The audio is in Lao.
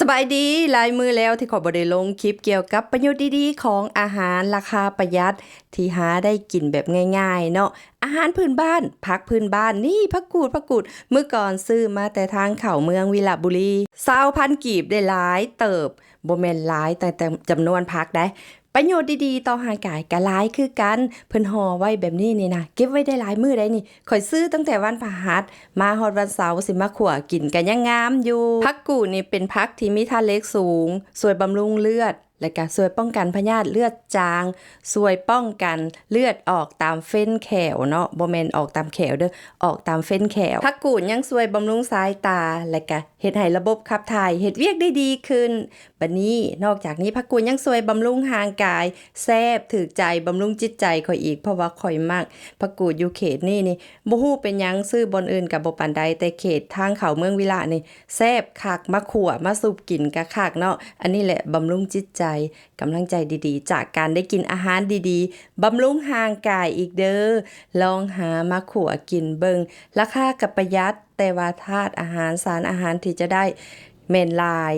ສະບາຍດີ ຫຼາຍມື້ແລ້ວທີ່ຂ້ອຍບໍ່ໄດ້ລົງຄລິບກ່ຽວກັບປະໂຫຍດດີໆຂອງອາຫານລາຄາປະຢັດ ທີ່ຫາໄດ້ກິນແບບງ່າຍໆເນາະ. ອາຫານພື້ນບ້ານ ຜັກພື້ນບ້ານ ນີ້ ຜັກກູດ ຜັກກູດ ມື້ກ່ອນຊື້ມາແຕ່ທາງເຂົ້າເມືອງວິລະບູລີ ຊາວພັນກີບ ໄດ້ຫຼາຍເຕີບ. ບໍ່ແມ່ນຫຼາຍ ແຕ່ ແຕ່ຈຳນວນຜັກໃດ໋. ປະໂຫຍດດີໆຕໍ່ຮ່າງກາຍກໍຫຼາຍຄືກັນ. ເພິ່ນຫໍ່ໄວ້ແບບນີ້ນີ້ນະ ເກັບໄວ້ໄດ້ຫຼາຍມື້ໃດ໋ນີ້. ຂ້ອຍຊື້ຕັ້ງແຕ່ວັນພະຫັດ ມາຮອດວັນເສົາ ຊິມາຂົ້ວກິນກໍຍັງງາມຢູ່. ຜັກກູດນີ້ເປັນຜັກທີ່ມີທາດເຫຼັກສູງ, ຊ່ວຍບຳລຸງເລືອດ ແລະກະຊ່ວຍປ້ອງກັນພະຍາດເລືອດຈາງ, ຊ່ວຍປ້ອງກັນເລືອດອອກຕາມເຟັນແຂ້ວເນາະ, ບໍ່ແມ່ນອອກຕາມແຂ້ວເດີ້, ອອກຕາມເຟັນແຂ້ວ. ຜັກກູດຍັງຊ່ວຍບຳລຸງສາຍຕາ ແລະກະເຮັດໃຫ້ລະບົບຂັບຖ່າຍເຮັດວຽກໄດ້ດີຂຶ້ນ. ບັດນີ້ ນອກຈາກນີ້ ຜັກກູດຍັງຊ່ວຍບຳລຸງຮ່າງກາຍ, ແຊບ ຖືກໃຈ, ບຳລຸງຈິດໃຈຂ້ອຍອີກ ເພາະວ່າຂ້ອຍມັກຜັກກູດຢູ່ເຂດນີ້ນີ້. ບໍ່ຮູ້ເປັນຫຍັງ ຊື້ບ່ອນອື່ນກໍບໍ່ປານໃດ, ແຕ່ເຂດທາງເຂົ້າເມືອງວິລະນີ້ ແຊບຄັກ ມາຂົ້ວມາຊຸບກິນກະຄັກເນາະ. ອັນນີ້ແຫຼະບຳລຸງຈິດໃຈ, ກຳລັງໃຈດີໆ ຈາກການໄດ້ກິນອາຫານດີໆ ບຳລຸງຮ່າງກາຍອີກເດີ້. ລອງຫາມາຂົ້ວກິນເບິ່ງ, ລາຄາກໍປະຢັດ ແຕ່ວ່າທາດອາຫານ ສານອາຫານທີ່ຈະໄດ້ແມ່ນຫຼາຍ.